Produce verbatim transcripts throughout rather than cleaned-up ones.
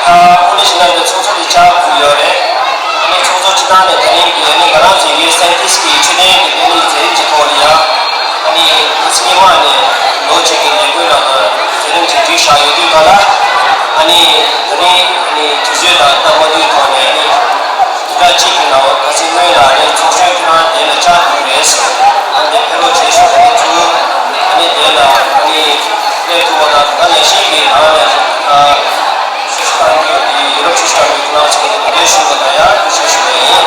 ཨ་ཁོ་ནི་ཞིག་ན་ནི་ཚོགས་གཙོ་དེ་བཅར་དགོས་ཡོད་རེད། ཨ་ནི་ཚོགས་གཙོ་སྤྱི་བཏང་ནས་དེ་རིང་གི་ཨ་ནི་ང་རང་ཚོའི་ཡུལ་སེན་ཏིས་ཀྱི་ཆོས་ལྡན་གྱི་དཔོན་རིགས་མཛད་རིམ་གྱི་ཐོག་ལ་ཡང་ཨ་ནི་ཁ་སང་ཉི་མ་ནས་ལོ་གཅིག་གི་ལས་འགུལ་ནང་ལ་མཛད་རིམ་ཅིག་བསྒྲིགས་བཞག་ཡོད་དུས་ག་ལ་ཨ་ནི་དེ་རིང་ཨ་ནི་དུས་ཚོད་དང་སྟབས་མ་བདེའི་ཐོག་ནས་ཨ་ནི་དེ་དག་གཅིག་གི་ནང་ཁ་སང་སྔོན་ལ་ཨ་ནི་ཚོགས་གཞོན་ཁྱེད་རང་དེ་ལ་བཅར་དགོས་རེད་ཟེར་ཨ་ནི་ཕེབས་རོགས་བྱེད་ཤོག་ཨ་ནི་ཚུར་ཨ་ནི་དེ་ལ་ཨ་ནི་སླེབས་ཐུབ་པ་དང་ད་ལས་གཞི་གི་ནང་ནས་ཨ། ཆུ་ཤུ་དང་འབྲེལ་ཏེ་ཡུ་རོབ་ཆུ་ཤུ་དང་འབྲེལ་ཏེ་ང་ཚོ་གི་འབྲེལ་ཞུ་བ་དང་ཡང་ཐུགས་རྗེ་ཆེ་ཞུ་བ་ཡིན།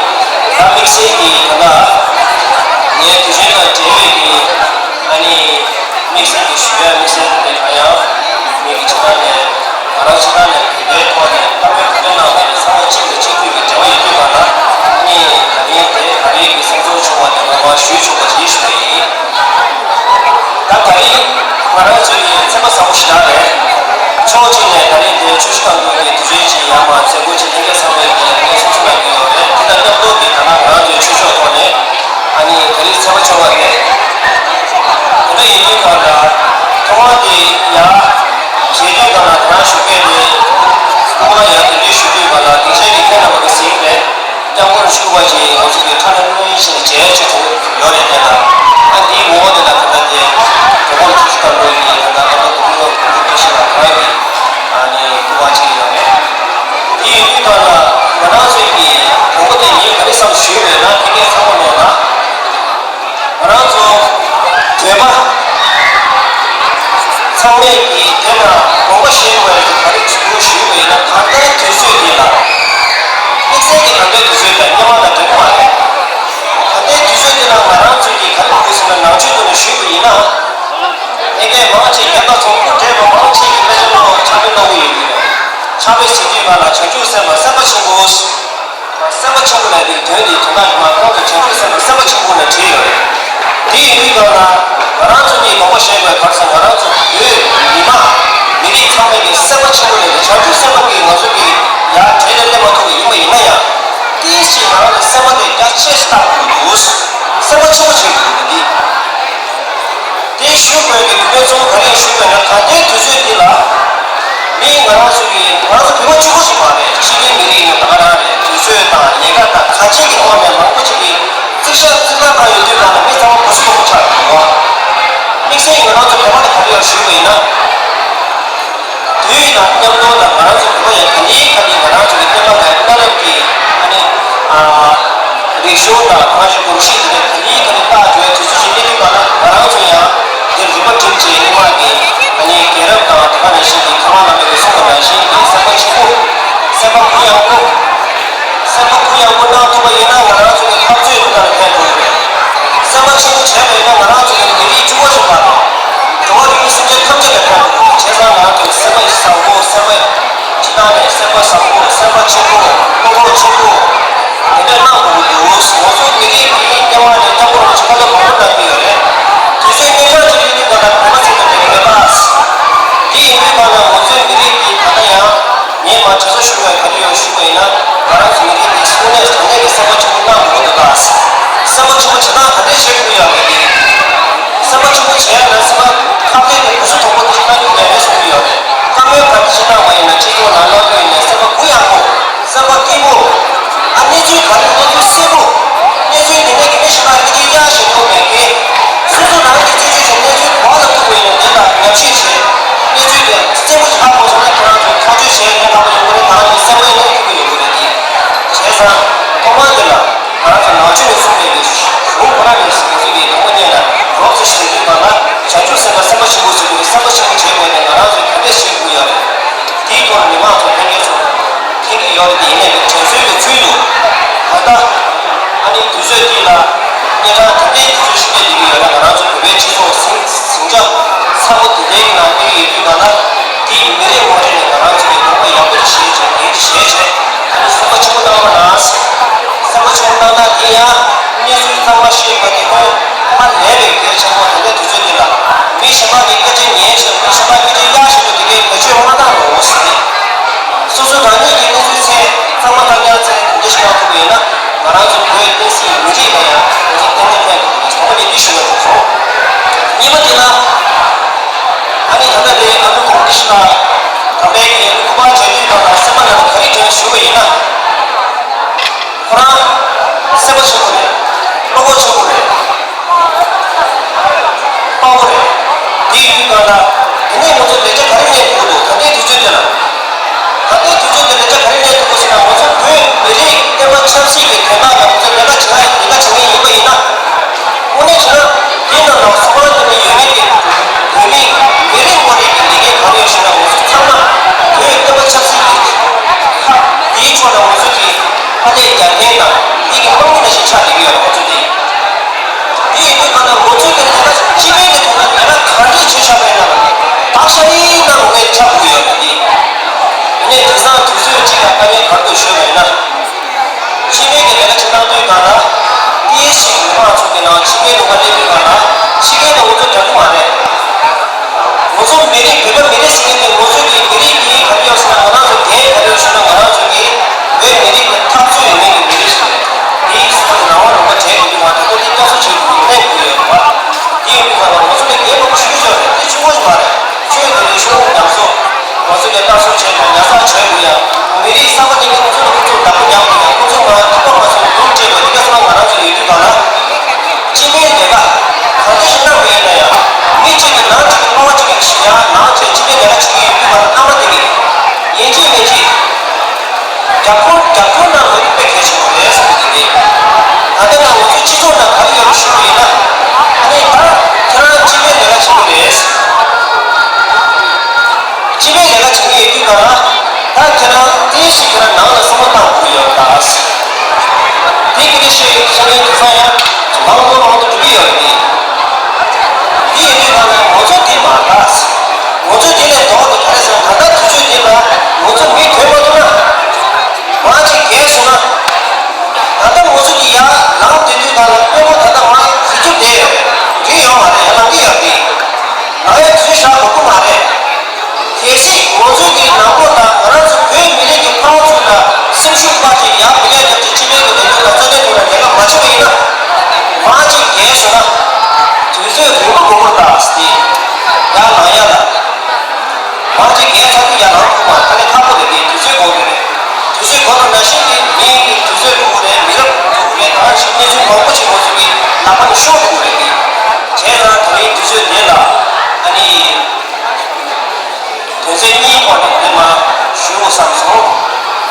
ད་དམིགས་བསལ་གྱི་ད་ལྟ་ངའི་དུས་ཆེན་དང་འབྲེལ་བའི་གི་ཨ་ནི་དམིགས་བསལ་གྱི་ཞུ་ཡ་དམིགས་བསལ་དེ་ད་ཡང་མི་གི་ཆ་ནས་ང་རང་ཆ་ནས་བོད་པའི་ཐོག་ནས་ད་བོད་བོད་ནང་ལ་ཚང་མ་གཅིག་ལ་གཅིག་མཐུན་གྱི་འབྲེལ་བ་ཡོད་དུས་ག་ལ་ཨ་ནི་ད་རིང་དེ་ད་རིང་གི་སེམས་ཚོར་བྱུང་བ་དེ་ང་མར་ཞུས་ཆོག་པ་ཞིག་ཞུ་བ་ཡིན། ད་ད་རིང་ང་རང་ཚོའི་ཚན་པ་བཟང་པོ་ཞེ་དྲག་རེད། ཕྱོགས་གཅིག་ནས་ད་རིང་དེ་ཆུ་ཤུ་ཁང་དུ་གི་དུས་ཚོད་ཅིག་ཡར་མར་མཛད་སྒོ་ཅིག་ལྷན་རྒྱས་ཚང་མས་ཀྱི་ངོས་སུ་གསུངས་གནང་གི་ཡོད་རེད། དེ་དང་མཉམ་དུ་གི་ད་ལྟ་ང་རང་ཚོའི་ཆོས་ཕྱོགས་ཐོག་ནས་ཨ་ནི་ད་རིང་ཚན་པ་ཆེ་བ་རེད། དེ་འདྲ་ཡིན་དུས་གང་ལ་ཐོག་མ་དེ་ཡར་མཇལ་དུས་གང་ལ་ད་རང་བཞུགས་མཁན་དེ་ཐོག་མ་ཡར་གདན་འདྲེན་ཞུ་དུས་གང་ལ་སྡིངས་ཆའི་གི་ཁྱེད་རྣམ་པ་གི་གཟིགས་རེད། སྐྱབས་མགོན་ཆེན་པོ་ཅིག་ང་ཚོ་གི་ཁྲ་ལམ་ལམ་ཞིག་མཇལ་ཆེད་དུ་ཡོད་རེད་དེ་ལ། ཨ་འདིའི་ངོ་བོ་དེ་ལ་ད་ལྟ་དེ་དེ་ཧོར་ཆུ་སྐམ་པོ་ཡིན་ད་ལྟ་ཨ་ཏོ་ཀུ་ཀུ་ཀུ་ཀུ་ཞེས་པ་ཁོ་རང་གི་ཨ་ནི་སྐུ་པར་ཅིག་ཡོད་རེད། དེ་ཡིན་དུས་ད་ལ་ང་རང་ཚོའི་གི་དགོངས་པ་དེ་ངས་ག་རེ་བསམ་ཞུས་ཡོད་ན་དེ་གས་ཚང་མ་ལོག་ན། ང་རང་ཚོ་བོད་པ་ཚང་མས་ཀྱིས་དེ་ལ་དགོངས་པ་བཞེས་དགོས་ཡ་ག་རེ་ཞུ་ཞུས་པ་ཡིན་ན། ད་ལྟའི་དུས་ཚོད་འདི་ལ་དམིགས་བསལ་གྱི་ད་ལྟའི་དུས་ཚོད་དང་སྔོན་མ་དང་འདྲ་གི་མ་རེད། ད་ལྟའི་དུས་ཚོད་འདི་ལ་ང་རང་ཚོས་ཀྱིས་ག་རེ་དགོས་ཟེར་ན་ནང་ཆོས་ཐོག་ནས་ཞུས་པ་ཡིན་ན། ཨེ་ཀའི་མང་ཆེ་རྒན་པ་ཚོ་སྐུ་བགྲེས་པ་མང་ཆེ་གི་དཔེ་ཆ་ཀློག་ཕྱག་དཔེ་ཀློག་གི་ཡོད་ཀྱི་རེད། ཕྱག་དཔེ་ཟེར་དུས་ག་ལ་བྱང་ཆུབ་སེམས་དཔའ་སེམས་དཔའ་ཆེན་པོ། སེམས་དཔའ་ཆེན་པོ་ལབ་དུས་དོན་དེ་དོན་དག་གི་མ་ཁོང་དུ་བྱང་ཆུབ་སེམས་དཔའ་སེམས་དཔའ་ཆེན་པོ་ལ་བྲིས་ཡོད་རེད། དེ་ཡིན་དུས་གང་ལ་ང་རང་ཚོ་གཉིས་དགོངས་པ་བཞེས་དགོས་ག་རེ་ཟེར་ང་རང་ཚོ་བོད་མི་མང་མི་རིགས་ཚང་མས་ཀྱི་སེམས་དཔའ་ཆེན་པོ་ལབ་དུས་བྱང་ཆུབ་སེམས་དཔའ་གིས་ང་ཚོ་གི་ཡར་གྲལ་ལ་སླེབས་མ་ཐུབ་པ་ཡིན་པ་ཡིན་ན་ཡང་། ཏིས་ཅིག་ང་རང་ཚོ་སེམས་པ་དེ་རྒྱ་ཆེ་ཞིག་བཏང་དགོས་འདུག་སེམས་པ་ཆེན་པོ་བྱེད་དགོས་འདུག་འདི། དེ་ཞུ་དགོས་ཀྱི་དུས་ཚོད་ག་རེ་ཞུ་དགོས་ན་ད་ལྟའི་དུས་ཚོད་འདི་ལ་མི་ང་རང་ཚོ་གི་ང་རང་ཚོ་བོད་པ་གཅིག་པོ་ཞིག་མ་རེད། ཕྱི་རྒྱལ་མི་རིགས་ནི་ད་ག་རང་རེད། དུས་ཚོད་དང་ཉེན་ཁ་དང་ཁ་ཆེ་གི་ཐོག་ནས་མང་པོ་ཅིག་གིས་རྩིག་ཤག་རྩིག་ལ་བཏང་ཡོད་དུས་གང་ལ་མི་ཚང་མ་གོ་ས་གོ་ཆགས་འདུག་དམིགས་བསལ་ང་རང་ཚོ་བོད་པ་ནི་ག་རེ་ཡང་ཞུ་དགོས་ཡིན་ན། དུས་དང་མཉམ་དུ་ལ་ང་རང་ཚོ་བོད་པ་ཡང་ག་ལེ་ག་ལེ་ང་རང་ཚོ་གི་བསྟན་པ་ལ་གནའ་རབས་ཀྱི་ཨ་ནི་ཨ་རིག་གཞུང་དང་གང་ཞིག་གོམས་གཤིས་དེ་ནས་ག་ལེ་ག་ལེ་བརྟག་འཇོག་དུས་ཚོད་ཅིག་སླེབས་དུས་ག་ལ་ང་རང་ཚོ་ཡང་དེར་རིག་པ་བསྒྲིམས་བྱས་སྔོན་མ་གི་ཨ་ནི་རྒྱལ་རབས་དང་དེ་ག་ནང་བཞིན་གྱི་ཁ་མ་ལ་མེ་གི་གསུང་བ་ནང་བཞིན་གྱི་སེམས་པ་ཆེན་པོ་སེམས་པ་གུ་ཡངས་པོ། སེམས་པ་གུ་ཡངས་པོ་གནང་ཐུབ་པ་ཡིན་ན་ང་རང་ཚོ་གི་འཐབ་རྩོད་དེ་ག་ལ་ཕན་ཐོགས་རེད། སེམས་པ་ཆེན་པོ་བྱས་པ་ཡིན་ན་ང་རང་ཚོ་གི་མི་རིགས་གཅིག་པོ་ཞིག་མ་རེད། འགྲོ་བ་རིགས་དྲུག་སེམས་ཅན་ཐམས་ཅད་ལ་ཕན་ཐོགས་རེད། བྱས་ཙང་ང་རང་ཚོ་གི་སེམས་པ་བཟང་པོ་སེམས་པ་སྤྱི་བཏང་ནས་སེམས་པ་བཟང་པོ་སེམས་པ་ཆེན་པོ་བློ་ཁོག་ཆེན་པོ་དེ་འདྲ་གནང་དགོས་ཀྱི་འདུག་ང་ཚོ་མི་རིགས་ཀྱི་སྐྱེ་བ་ནས་སྐྱབས་མགོན་རིན་པོ་ཆེ་ཁ་ལོ་མང་པོ་གནང་གི་ཡོད་རེད། དུས་ཚོད་གནས་ཆག་ཅིག་ཡིན་དུས་གང་ལ་གོམ་པ་ཟིན་ན་འགྲིག་གི་མེད་པ། དེ་ཡིན་དུས་གང་ལ་ང་ཚོའི་མི་རིགས་ཀྱི་ད་ལྟ་ཡང་། ངས་མར་དྲི་བ་ཞུ་བའི་ག་རེ་ཡོད་ཞུ་བ་ཡིན་ན། ང་རང་ཚོ་མི་རིགས་འདི་དངོས་གནས་དྲང་གནས་ཀྱི་སེམས་པ་ཆེན་པོ་གནང་དགོས་ཀྱི་འདུག་ག་སེམས་པ་ཆེན་པོ་བྱེད་སྟངས་ག་འདྲས་བྱེད་དགོས་ཡོད་མེད་ཀྱི། སེམས་པ་ཆེན་པོ་བྱས་ན་སེམས་པ་ཁ་སྐད་ཀྱི་གོ་ས་དོག་པོ་དེ་ཞིག་གནང་རྒྱུ་མེད་རེད་གསུང་གི་ཡོད་རེད། བཀའ་མོལ་ག་འདྲས་ཞིག་གནང་བ་ཡིན་ན་སྤྱི་ཚོགས་ནང་ལོགས་ཡོད་ནས་སེམས་པ་གུ་ཡངས་པོ། སེམས་པ་སྐྱིད་པོ། ཨ་གནས་ཚུལ་ག་རེ་གནས་ཚུལ་གསལ་པོ། གནས་ཚུལ་འདི་འདྲ་གི་མི་ཞིག་ལ་སྐད་ཆ་གཡར་ཞིག་ཐུབ་མེད་ཀི། སོ་སོ་རང་གི་རྩིས་ཆོད་ཀྱི་གནས་ཚུལ་གང་ལ་ཐུག་པ་ཡིན་ན་དེ་ལ་ཉམས་ཞིབ་བྱེད། གནས་ཚུལ་དེ་གསལ་པོ་ཞིག་ཧ་གོ་སོང་ན་ཁྱེད་རང་ཚོ་ཐག་གཅོད་བྱེད་ཡག་ཐབས་ཡོང་གི་རེད། ད་ག་ནས་སེམས་པ་ཡིན་ན་ཐུག་གི་ཡོང་གི་རེད་དེ། བྱས་ཙང་ཐོག་མར་དེ་ལ་ང་རང་ཚོ་ནང་ཆོས་ནས་གསུངས་པའི་གི་གཞུང་ཁོ་ན་ནས་ཟེར་གི་ཚུལ་གྱི་དང་པོ་ཉིད་ལ་རོབ་ཙམ་ཞིག་ཟེར་དུས་གང་ལ་བྱང་ཆུབ་སེམས་དཔའ་སེམས་དཔའ་ཆེན་པོ་ཟེར་དུས་སེམས་དཔའ་ཆེན་པོ་བྱེད་དགོས་ནས་ང་རང་ཚོས་ག་འདྲས་བྱེད་དགོས་ཡོད་རེད། དེའི་ཐོག་ལ་མི་མང་ཚོ་ཕན་ཚུན་ཚོ་མཁྱེན་གྱི་ཡོད་རེད། དེ་ཡིན་ནའི་དྲན་གསོའི་གི་ཚུལ་དུ་ད་ལྟ་ཨ་ནི་དུས་ཚོད་འདི་ལ་གནས་སྟངས་དེ་འདྲའི་དུས་ཚོད་ཞིག་སླེབས་བསྡད་ཀྱི་ཡོད་ན། ང་རང་ཚོ་བོད་པའི་སྤྱི་ཚོགས་ཟིང་ཟིང་ཆ་ཚ་པོ་དེ་འདྲའི་གི་ནང་སླེབས་ཡོད་དུས་གང་ལ་དེ་མི་རེ་ངོ་རེ་ནས་ང་རང་ཚོ་གི་དགོངས་པ་ཡག་པོ་ཅིག་བཞེས་བྱས་དེ་བཞེས་བྱས་ཨ་ནི་སེམས་པ་ཆེན་པོ་གནང་རོགས་གནང་། སེམས་པ་ཆེན་པོ་གནང་ན་དེ་ཡང་གནས་ཚུལ་ཚང་མ་ཤེས་པ་དེ་ཁོ་ཧ་ལས་པའི་གལ་ཆེན་པོ། དེ་འདྲའི་དུས་ཚོད་འདི་ལ་མི་གཞན་པ་གི་སྐད་ཆ་ཉན་བྱས་མི་གཞན་པ་སྐད་ཆ་གཡར་བྱས་པ་དེ་གའི་བེད་སྤྱོད་མ་བཏང་རོགས་ཟེར། སོ་སོ་རང་ཉིད་ཀྱི་གནས་ཚུལ་ཚད་གཙང་མ་ཐག་ཉར་ཚད་དེ་འདྲ་ཞིག་གནང་ཐུབ་པ་ཡིན་ན། ང་རང་ རྒྱབ་སྐྱོར་རྒྱབ་སྐྱོར་གནང་དགོས་དེ་དཔེ་གལ་ཆེན་པོ་རེད་ཟེར་གྱི་འདུག་ད་ལྟ་ང་ཚོ་སྤྱི་ཚོགས་ནང་ག་རེ་ཡོད་པ་ཞུ་གི་ཡིན་ན། ཨ་ནི་ད་ཁྱེད་རང་སྤྱི་པའི་ལས་ཀ་བྱེད་ཀྱི་རེད། སྤྱི་པའི་ལས་ཀ་བྱེད་ཀྱི་ཡོད་དུས་ག་རང་ད་ཁྱེད་རང་དེ་ཞིག་ཁྱེད་རང་ནང་ལ་བསམ་བློ་བཏང་དགོས་ཀྱི་ཡོད་ད། དེ་གི་རེ་ཞིག་ཤ་ལན་དུ་ས་ཡང་མང་པོ་མང་པོ་འགྲོ་གི་ཡོད་རེད། དེ་ཡིན་དུས་ག་རང་ང་ཚོ་དེ་མ་ད། ང་ཚོ་དེ་ལས་ལྡོག་སྟེ་ག་རེ་ཟེར་ན་ད་ལྟ་དུས་ཚོད་དེ་ལ་ང་ཚོ་མི་ཐོན་མ་ཐུབ་ན། མ་ཅིག་རྒས་སོང་ན། ད་ལྟ་ང་ཚོ་གི་ཡར་ལངས་བསྡད་དུས་ད་ལ་དཔོན་པོ་ད་ལྟ་མ་རིག་རྒྱུ་དེ་རིག་ཡོང་བ་རེད། ཡར་ལངས་ཀྱི་ཡོད་རེད། ང་ཡང་དུས་ཞག་འགོར་གི་མ་རེད། གལ་སྲིད་ང་ཚོ་གི་ནང་པོ་དང་ང་རང་ཚོ་བོད་མི་རིགས་ཀྱི་ཕར་ཚུར་ལ་སེམས་ཤུགས་སྤར་ཏེ་ཡར་མི་ལས་བརྒྱབ་སྟེ་སྤྱི་པའི་གི་ལས་དོན་ལ་རྩ་དོན་ཐོག་ལ་ལས་ཀ་མ་བྱེད་པ་ཡིན་ན། མ་ཅིག་རྒས་སོང་ན། དུས་ཚོད་རིང་པོ་འགོར་གི་རེད་ད་ཟེར་ཏེ། ཡར་ལངས་ཡ་ལ། མ་ཅིག་རྒས་ཚར་དུས་ཡར་ལངས་ཐུབ་པ་དཀའ་ལས་ཁག་པོ་རེད་དེ། དུས་ཚོད་འགོར་གི་རེད། དུས་ཚོད་འགོར་དང་ནང་བཞིན་གྱི་མི་གི་དུས་ཚོད་འགོར་གི་རེད། མི་རབས་འགོར་གི་རེད། ད་ག་ནང་བཞིན་གནས་ཚུལ་མང་པོ་ཅིག་ང་ཚོ་གི་ལག་པ་ནས་ཤོར་འགྲོ་གི་རེད་དེ། བྱས་ཙང་ད་རིང་དུས་ཚོད་དེ་ལ་ཨ་ནི། དོན་ཚན་གཉིས་སྐོར་ནས་འདི་མར་ཞུ་དགོས་བསམ་སོང་།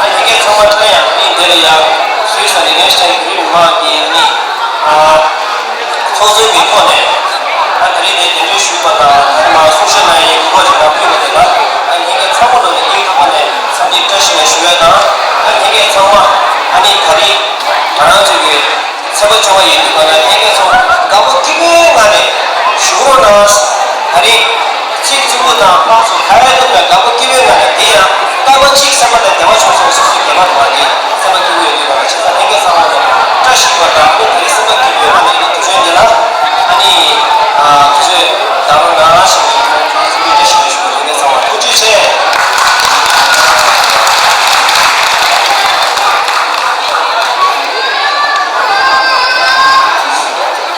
ཨ་ཡིན་གྱི་ཚང་མ་ཁྲ་ཡང་ནི་འདི་ལ་ཡང་སུད་སི་ནས་ནེ་ཤ་ནལ་ཡུ་ནི་ཡོན་མི་མང་གི་ནི་ཨ་ཚོགས་གཙོའི་མིང་ཐོག་ནས་ཨ་ད་རེས་ནས་གདན་འདྲེན་ཞུས་པ་དང་ཨ་མར་གསུང་བཤད་གནང་ཡའི་གོ་སྐབས་ཞིག་རག་ཕུལ་བ་དེ་ལ་ཨ་ཡིན་གྱི་ཚང་མ་ལོ་ནས་སྙིང་ཐག་པ་ནས་འཚམས་འདྲི་བཀྲ་ཤིས་བདེ་ལེགས་ཞུ་ཡ་དང་། ཨ་ཡིན་གྱི་ཚང་མ་ཨ་ནི་ད་རེས་ང་རང་ཚོའི་གི་ཚེས་པ་བཅོ་ལྔ་ཡིན་དུས་ག་ལ་ལྷན་རྒྱས་ཚོ་དགའ་པོ་སྐྱིད་པོའི་ངང་ནས་བཞུགས་རོགས་གནང་། ད་རེས་ཚིག་རྩུབ་པོ་དང་ཕར་ཚུར་ག་རེ་གཏོང་ན་དགའ་པོ་སྐྱིད་པོའི་ངང་ནས། དེ་ཡང་སྐབས་གཅིག་སེམས་པ་ལ་བདེ་བ་བྱུང་སོང་། སོ་སོའི་རྒྱལ་ཁབ་དང་གི་སེམས་པ་སྐྱིད་པོ་ཡོད་དུས་ག་ལ་བྱས་ཙང་ལྷན་རྒྱས་ཚང་མ་ལ་བཀྲ་ཤིས་པ་དང་། ཨ་ནི་ད་རེས་སེམས་པ་སྐྱིད་པོའི་ངང་ནས་ཨ་ནི་དུས་ཚོད་འདི་ལ་ཨ་ནི་དུས་ཚོད་བདག་པོ་གནང་ཞེས་བཀྲ་ཤིས་བདེ་ལེགས་ཞུ་བ། ལྷན་རྒྱས་ཚང་མ་ཐུགས་རྗེ་ཆེ།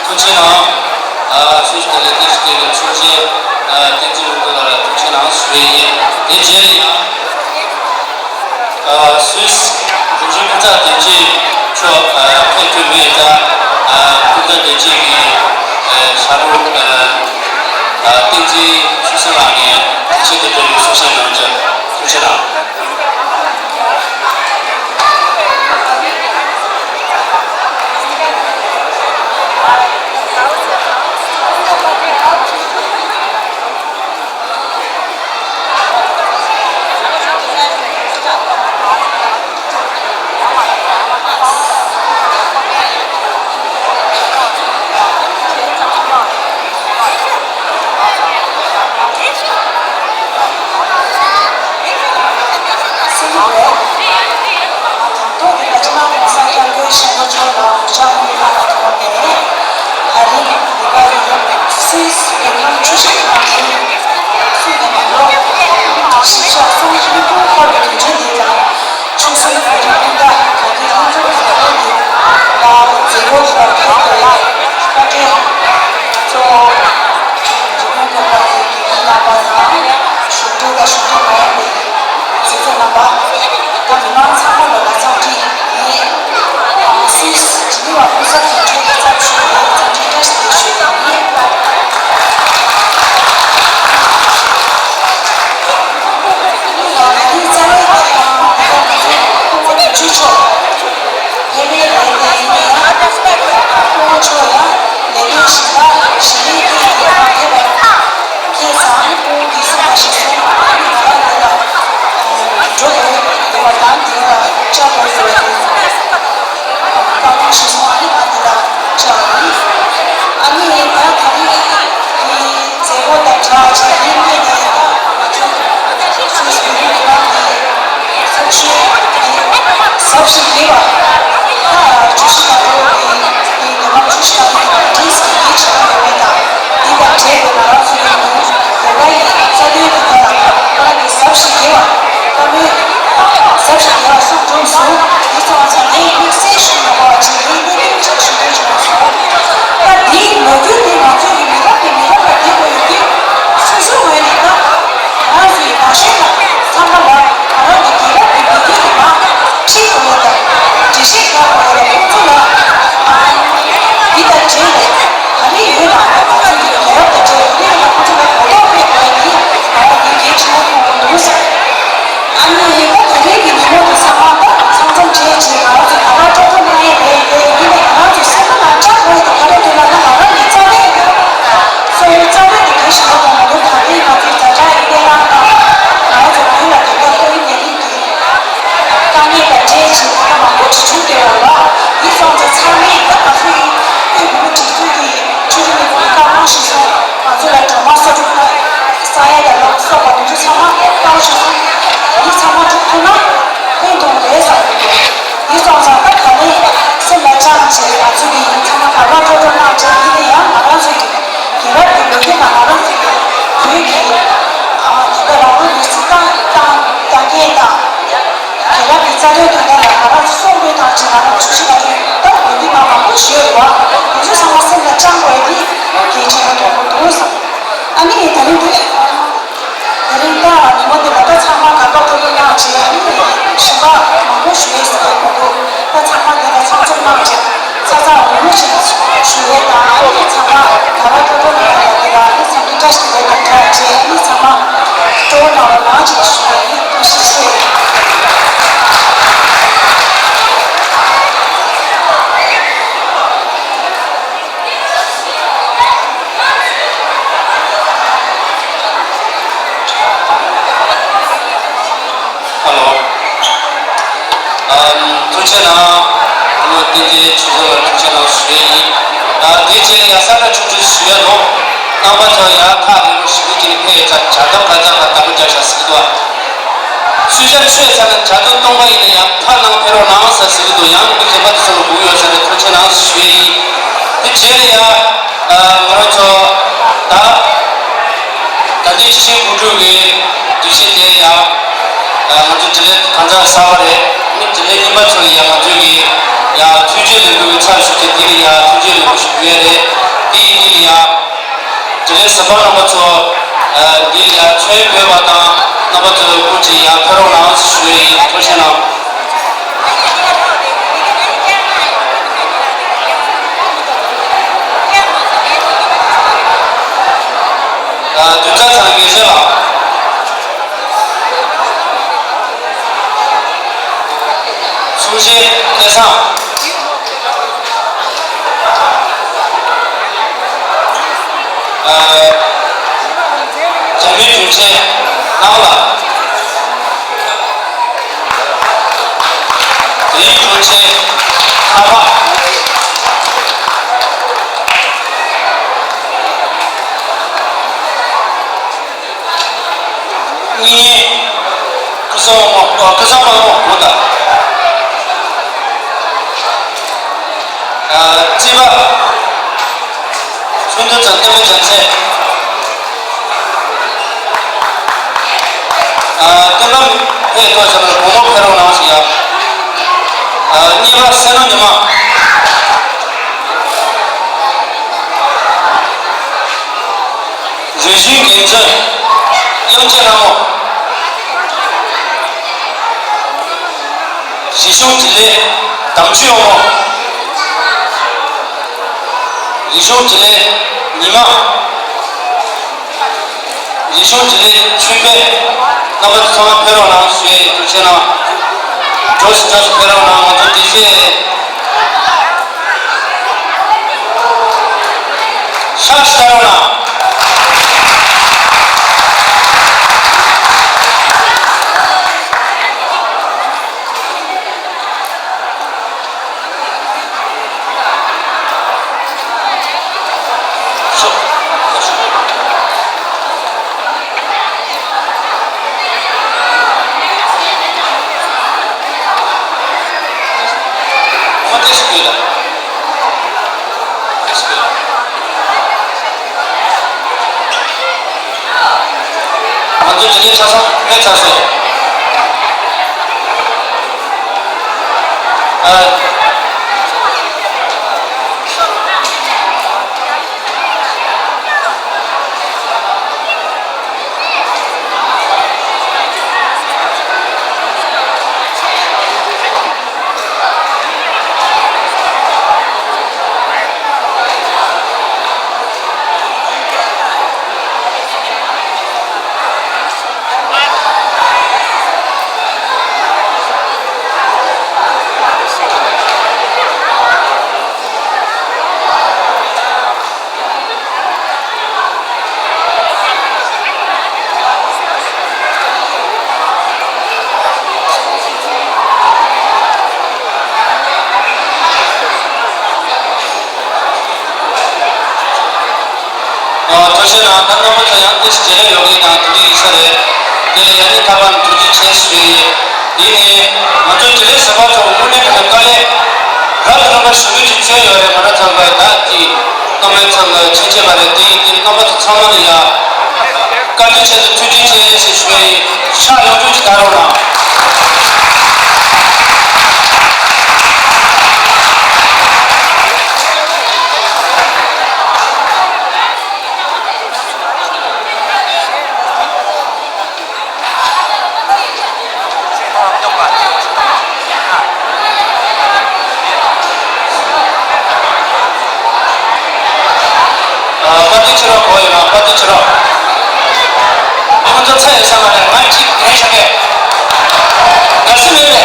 ཐུགས་རྗེ་གནང་། ཨ་སུད་སི་ནས་ལས་དོན་ཞུ་མཁན་གྱི་དྲུང་ཆེ་ཨ་བསྟན་འཛིན་ལྷུན་པོ་ལགས་ལ་ཐུགས་རྗེ་གནང་ཞུ་ཡས་ཡིན། དེ་རྗེས་ལ་ཡང་ཨ་སུད་སི་འབྲུག་རྒྱལ་སྐུ་ཚབ་དོན་གཅོད་མཆོག་ཨ་ཕེབས་ཐུབ་མེད་ཙང་ཨ་སྐུ་ཚབ་དོན་གཅོད་ཀྱི་ཨ་ཞབས་དྲུང་ཨ་ཨ་བསྟན་འཛིན་ཆོས་སེང་ལགས་ནས་ཆེད་དུ་འགྲོ་བའི་གསུང་བཤད་གནང་རྒྱུ། ཐུགས་རྗེ་གནང་། ཐོག་འདི་ལ་སྤྱི་ནོར་༸གོང་ས་༸སྐྱབས་མགོན་ཆེན་པོ་མཆོག་ལ་གུས་ཕྱག་འབུལ་གནང་བའི་ཐོག་ནས། ད་རེས་འདི་ག་རུ་སུད་སི་བོད་ཁམས་ཆུ་བཞི་སྒང་དྲུག་སུད་སི་ནས་མི་ལོ་བཞི་ཞེ་སུམ་ཅུ་སོ་དྲུག་འཁོར་བའི་དུས་ཆེན་འདི་དང་། ཆུ་ཚོད་བདུན་ཕྲག་སྟོང་ཕྲག་ག་གི་ལྷན་འཛོམས་ཀྱི་ཐོག་ནས་ལ་མཛད་སྒོ་འདི་ལ་ཕེབས་པའི་བཀའ་དྲིན་གཙོ་བོ་འཇིགས་མེད་བཀའ་བློན་གྱི་དགེ་འདུན་རྣམ་པ་དང་། བཞུགས་གྲལ་དང་བཞུགས་གྲལ་མ་ཡིན་པའི་སེམས་ཅན་རྣམ་པ། ད་མི་མང་ཚང་མ་ལ་ང་འཚམས་འདྲི་ཡིན། སུད་སི་ཇི་ནི་ཝ་ཕུན་སུམ་ཚོགས་གྲོས་ཀྱི་ཚབ་ཞུས་པའི་འཚམས་འདྲི་བཀྲ་ཤིས་བདེ་ལེགས་ཞུ་ཡ་ཡིན། ང་ཚོའི་རྩ་བའི་བཀའ་དང་ང་ཚོའི་སྐུ་ངོ་དོན་གཅོད་མཆོག་ཕེབས་པའི་ལས་དེ་ཡིན་ན་ཡང་། སྐུ་ངོ་མཆོག་ཡང་ལས་དོན་གཞན་དག་གཞན་མིའི་ཐད་ཀྱི་ཕེབས་པ། ཁྱེད་ཚང་ཁོང་གིས་གསུངས་པ་ཞིག་སོང་། ང་རང་འདི་ལ་འགྲོ་དགོས་ཡོད་པ་དང་། འདི་ལ་བཅར་དགོས་ཡོད་པ་དེ་བཀའ་དགོངས་ཞིག་སོང་། ཨ་ནི་ང་འདི་ལ་བཅར་བ་ཡིན། ཨ་ནི་ད་ད་རེས་ཀྱི་མཛད་སྒོ་དང་སྦྲགས་བྱས་ནས་ངས་ད་ང་ཚོ་སུད་སི་བོད་རིགས་མི་མང་གི་ཚོགས་ཆེན་གྱི་གཟབ་ཞིབ་ལས་པ། ད་བཅུ་བཞི་དང་འགྲོ་བའི་ཉི་མ་བཅུ་བཞི་དང་ནི་བཀྲིས་ཀྱི་ཡིག་ཞིག་གནང་ཡོད་མེད་དང་། འདི་དང་འབྲེལ་བའི་ང་རང་ཚོའི་ནང་དུ་ཡོ་ག་ཡི་རྩ་དོན་གྱི་ཐོག་ལ་ང་རང་གི་གཟབ་ཞིབ་ལས་པ་བཀའ་མོལ་གཟབ་ཞིབ་ལས་པ་ཤུགས་སྦྱོང་སོང་། འདི་ཚོ་ང་ཚོ་ངའི་ཁུངས་གསལ་ཞིག་མ་གོ་བ་ཅིག་ངའི་གནད་དོན་ཅིག་ཞུ་འདོད་བྱུང་སོང་། ད་འདིའི་ལོ་རྒྱུས་འདི་ང་ཚོའི་གི་མི་རབས་ནས་མི་རབས་ལ་བསྡུས་དགོས་ཡོད་དུས། སོ་སོའི་ངོས་ནས་ད་ང་ཚོའི་ན་གཞོན་དང་ཚང་མ་ལ་ང་རང་གི་རྒྱལ་རབས་ཀྱི་མི་རྒྱུད་ཀྱི་ནང་ཁྲིད་དགོས་ཡོད་དང་འགྲེལ་བཤད་རྒྱག་དགོས་ཡོད་ལ། ཁོང་ཚོ་ལ་འདི་དང་འབྲེལ་ནས་ག་རེ་ཡོད་དང་། ང་ཚོའི་རྒྱལ་རབས་དང་འབྲེལ་ཡོད་ན་ཁོང་ཚོ་ལ་གོ་རྟོགས་སྤེལ་དགོས་ཡ་འདི་ང་རང་གི་གལ་ཆེན་པོ་མཐོང་གི་འདུག་ཟེར། ཅིག་ད་མང་པོ་ཅིག་བྱུང་བསྡད་ཡོད་རེད་བ། འདི་ཚོ་ཚང་མས་ད་ང་ཚོ་ཡི་དཔེ་མི་སྲིད་ཅིག་ཚོད་ཀྱི་ཆོས་རིག་ལས་ཁུངས་ཀྱི་བཀའ་དབང་ཞིག་སོང་། ང་ཚོ་ལ་སྒྲོལ་མ་གསོལ་ཐུབ་ན་ས་ཡ་དང་ལ་སོགས་པ་དེ་ཚོ་ཚང་མ་བཀའ་དབང་ཞིག་སོང་། འདི་ཚང་མ་སྒྲུབ་ཐུབ་ན་ཕན་ཐོགས་རེད་བསམ་གྱི་འདུག་འདི་སོང་ཙང་ད་ད་ནས་སེམས་ལ་བཅངས་བྱས་ང་ཚོ་གི་ཚང་མ་ག་པར་འགྲོ་འགྲོ་གནང་བྱས། འདི་ནས་ཡང་ང་རང་ཚོ་ཡི་རྒྱལ་རབས་ཀྱི་ལོ་རྒྱུས་ནང་ང་རང་ཚོ་གི་བོད་ཀྱི་ཨ་ད་ལྟ་རང་ལུས་མེར་སྲེག་བཏང་བཏང་བཏང་མཁན་དང་། རྒྱལ་རབས་ཀྱི་རྩ་དོན་དོན་དག་ལ་ང་རང་ཚོ་སྲུང་སྐྱོབ་དང་བཅས་ང་རང་ཚོ་ཆུ་ཞིག་ལ་ཡོད་སྟབས་འོས་འདི་ང་མང་པོ་ཞིག་ཡོད་རེད་བ། དེ་ཚོ་ཚང་མ་སེམས་ལ་བཅངས་དགོས་འདི་གལ་ཆེན་པོ་མཐོང་གི་འདུག་བསམ། ཨ་ནི་ད་རིང་འདི་ད་རིང་ད་ཉིན་མོ་འདི་ལ་ད་ཚང་མ་དགའ་དགའ་སྤྲོ་སྤྲོ་གནང་བྱས། ཨ་ནི་གཞན་པ་མང་པོ་ཞིག་ཡོད་ཟེར་གྱི་མི་འདུག་ད་ཚང་མ་འདི་ལ་ཚང་འཛོམས་གནང་བྱས། ཚ་ཚ་འུར་འུར་ཞིག་ཞུ་ཡས་དང་། ཨ་ནི་ཚང་མ་དགའ་བ་སྤྲོ་སྤྲོ་གནང་ཡ་དེ་ལ་ཨ་ནི་འཚམས་འདྲི་བཀྲ་ཤིས་བདེ་ལེགས་དང་སྦྲགས་བྱས། ཨ་ནི་ཚང་མ་སྤྲོ་བོ་གནང་རོགས་གནང་ཅིག་ཞུ་ཡ་ཡིན། ཐུགས་རྗེ་ཆེ། ཧ་ལོ། ཨམ། ཐུགས་རྗེ་གནང་། བུ་མོ་བསྟན་འཛིན་ཆོས་འཛོམས་ལ་ཐུགས་རྗེ་གནང་ཞུ་ཡས་ཡིན། ཨ། དེ་རྗེས་ཡ་ས་ཁྲ་ཆུང་ཆུང་ཞུ་ཡ་ནོ། རྣམ་པ་ཚོ་ཡ་ཐག་རིང་རུ་ཞི་བའི་དཀྱིལ་ཕེ་ཡ་ཆ་ཇ་དམ་ག་ཚ་ག་དམ་རྒྱག་ཤ་སི་དོ། སུ་ཞབས་ཆོས་ས་ན་ཇ་དུ་སྟོང་པ་ཡིན་ན་ཡང་ཕ་ནང་ཕེ་རོ་ནང་ས་སི་དོ། ཡང་མི་གཞན་པ་དེ་ཚོ་ལ་དགོས་ཡོད་ས་རེད། ཐུགས་རྗེ་གནང་ཞུ་ཡས་ཡིན། དེ་རྗེས་ལ་ཡ། ཨ། ང་རང་ཚོ་ད། ད་ལྟའི་སྤྱི་ཆིངས་འགོ་ཁྲིད་ཀྱི་དུས་ཆེན་དེ་ཡང་། ཨ། ང་ཚོ་དྲི་ལན་གང་ཚང་གསར་པ་རེད། མི་དྲི་ལན་རྙིང་པ་ཚོ་ལ་ཡང་ང་ཚོས་ཀྱི་ཡང་ཐུགས་རྗེ་ལེགས་འབུལ་གྱི་ཚར་ཞུ་གི། དེ་ལ་ཡང་ཐུགས་རྗེ་ལེགས་འབུལ་ཞུ་གི་ཡོད་རེད། དེ་ཡིན་དུས་ལ་ཡང་དྲི་ལན་གསར་པ་རྣམ་པ་ཚོ། ཨ། འདི་ལ་ཡང་ཚོན་བོད་པ་དང་རྣམ་པ་ཚོ་སྐུ་མཁྱེན་ཡང་ཕེབས་རོགས་གནང་ཞུ་ཡི། ཐུགས་རྗེ་གནང་། ཨ། བདུན་ཚར་ཚང་ངེས་ཤེས་ལགས། གསུང་བཤད་སྐལ་བཟང་། ཨ། རྒྱ་མིའི་དྲུང་ཆེ་ནང་ལ། དེའི་དྲུང་ཆེ་ཁ་པ། གཉིས། སྐུ་གཟུགས་མོ། ཨ། སྐུ་གཟུགས་མ་མོ་མོ་ད། ཨ། རྩིས་པ། ཚོགས་འདུ་ཚང་བསྟན་པའི་བྱང་ཆེན། ཨ། བསྟན་པ་ཕེ་ཏོ་བྱ་བར་བུ་མོ་ཕེ་རོགས་གནང་ཞིག་ཡ། ཨ། གཉིས་པ་སེ་ནོ་ཉི་མ། རིག་གཞུང་འགན་འཛིན་དབྱངས་ཅན་ལྷ་མོ། རིག་གཞུང་དྲི་ལན་དམ་ཆོས་དབང་མོ། རིག་གཞུང་དྲི་ལན་ཉི་མ། རིག་གཞུང་དྲི་ལན་ཆོས་འཕེལ། རྣམ་པ་ཚོ་ཚང་མ་ཕེབས་རོགས་གནང་ཞུ་ཡས། ཐུགས་རྗེ་གནང་། འགྲོ་ཞིག་ཚང་མ་ཕེབས་རོགས་གནང་། ང་ཚོ་དེ་བཞིན་ཤག་ཤག་རོགས་གནང་། ང་ཚོ་དེ་རིང་ཆ་ཚང་ཕེབས་ཚར་སོང་། ཨ། ཨ། ཐུགས་རྗེ་གནང་། ད་རྣམ་པ་ཚོ་ཡང་ཏོག་ཙམ་བརྗེད་ལས་ཡོད་ཀྱི་ཡིན་ན་དེ་འདྲ་ཡིན་ས་རེད། དེ་ལ་ཡང་ནི་ད་བར་ཐུགས་རྗེ་ཆེ་ཞུ་ཡི། དེ་ནས་ང་ཚོ་བརྗེད་ལས་ཟིན་པ་ཚོ་དངོས་གནས་ཀྱི་དཀའ་ལས་རབ་དང་རིམ་པ་ཞུ་མུས་ཀྱི་བྱས་ཡོད་རེད། ང་རང་ཚོ་ལ་ད་དེ་རྣམ་པ་ཚོ་ལ་ཆེ་ཆེ་བ་རེད། དེ་ཡིན་དུས་རྣམ་པ་ཚོ་ཚང་མ་ལ་ཡང་བཀའ་དྲིན་ཆེ་དང་ཐུགས་རྗེ་ཆེ་ཞེས་ཞུ་ཡི། ཕྱག་ཡོངས་རྫོགས་ཀྱིས་བདའ་རོགས་གནང་། ཨ། བཀའ་དྲིན་ཆེ་རོགས། གོ་ཡོད་ན་བཀའ་དྲིན་ཆེ་རོགས། ཁོང་ཚོ་ཚ་ཡོད་ས་མ་རེད། ང་གཅིག་གན་ཤ་གན། དགའ་བསུ་མེད་པས།